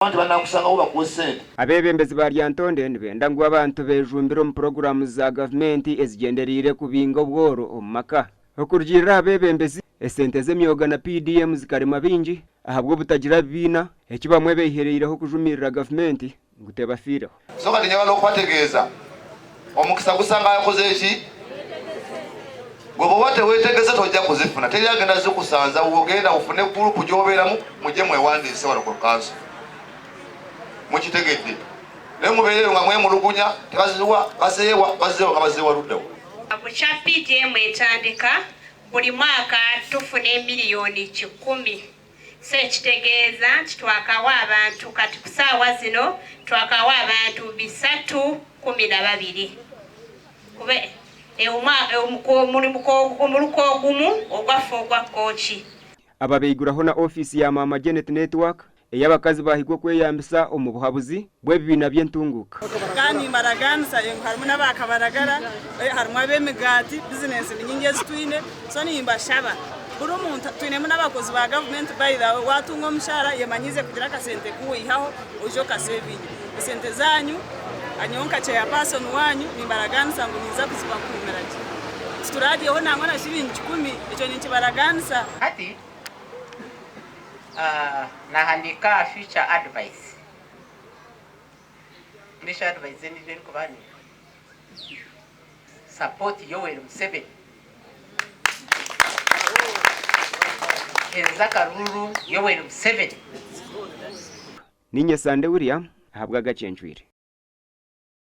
Nti banaakusangaho bakuwe sente. Abeebembezi ba Lyantonde nibenda ngu abantu beejumbire omu puroguraamu za gavumenti ezigyendereire kubinga obworo omu maka. Okurugiirira aha beebembezi, esente z'emyoga na PDM zikarema baingi ahabw'obutagira bibiina, eki bamwe beihereireho kujumirira gavumenti ngu tebafiireho. So kati nyabara okubategeeza omukisa gusanga akoze ki? Gwe bwoba tewetegese tojja kuzifuna teri agenda zikusanza wuwo genda ofune group gyoberamu mujje mwewandiise wano ku kanso mukitegedde naye mubeereyo nga mwemulugunya tebaziwa bazeewa bazeewa nga bazeewa luddawa. Bukya PDM etandika, buli mwaka tufuna emiliyoni kikumi. So ekitegeeza nti twakawa abantu kati kusaawa zino twakawa abantu 312 kuba omuluka ogumu ogwaffe ogwa Kkooki. Aba baiguraho na ofiisi ya Maama Janet Network ei abakazi baahigwa okweyambisa omu buhabuzi bw'ebibiina by'entunguuka. Kandi nimbaraganisa ngu harimu n'aba kabaragara, harimu ab'emigaati, bizinensi ni nyingi ezi twine, so nimbashaba buri omuntu, twinemu n'abakozi ba gavumenti by the way, waatunga omushaara yemanyiize kugira akasente ku waihaho oije okasevinge. Esente zaanyu nyowe nka chairperson waanyu nimbaraganisa ngu ninza kuzibakuumira gye. Tituraryeho nangwa na shiringi kikumi, ekyo ninkibaraganisa. Hati naahandiika aha future advice. Mbwenu shi advice endiijo erikuba neeha? Support Yoweri Museveni. Heereza akaruuru Yoweri Museveni. Niinye Sande William ahabw'Agacencwire.